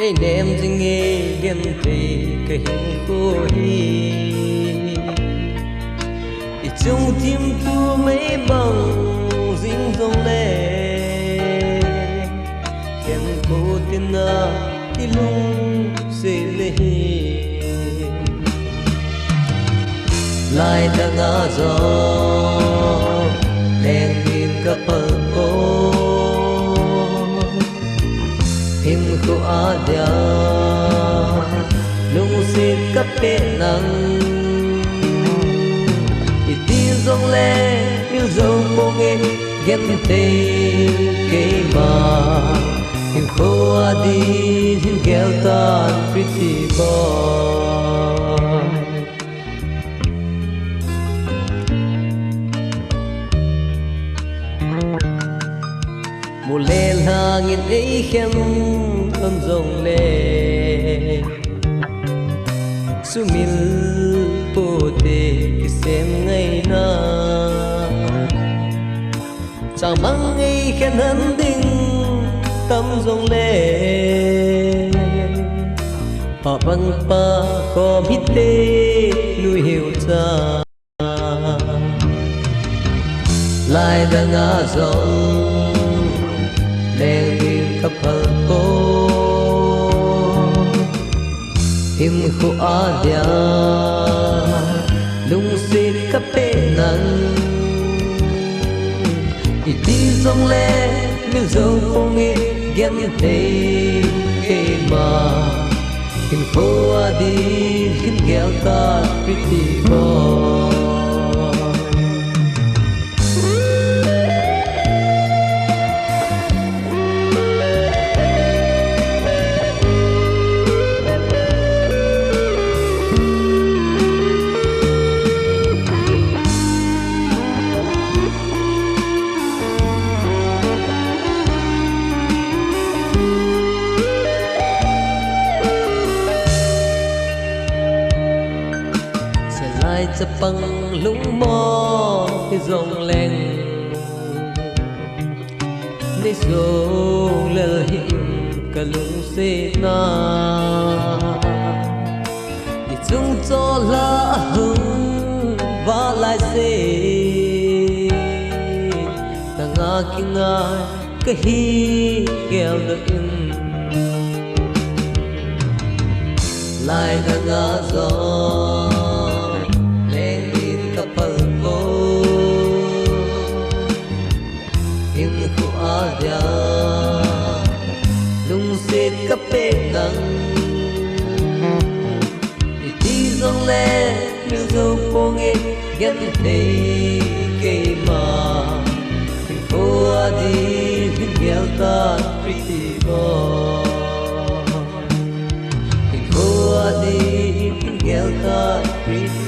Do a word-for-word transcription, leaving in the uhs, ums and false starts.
Ei nem jing e, genthei ka hinkho hi. I chung thim tu mei bang jing jong le, khen ko tina i lungset le hi. Lai dang a jong leng din ka phal ko. Hinkho a dia lungset ka pe nang. I ti jong le mil jo pong e, genthei keima. Hinkho a din hin gel tan pretty boy. Mu le lhang in ei khen an jong le, sumil pote kisem ngaina. Changmang ei khen han ding tam jong le, pha bang pa kom hite nu hiu cha. Lai dang a jong leng din ka phal ko. Hinkho a dia lungset ka pe nang. I ti jong le mil jo pong e, genthei keima. Hinkho a din hin gel tan pretty boy. Chalai chapang lungmong hi jong leng, nei jong lel hi in ka lungset na. I chung chol a hung va lai se, nanga kingai ka hi gel na in. Lai dang a jong leng din ka phal ko. Hinkho a dia lungset ka pe nang. I ti jong le mil jo pong e, genthei keima. Hinkho a din hin gel tan pretty boy. Hinkho a din hin gel tan pretty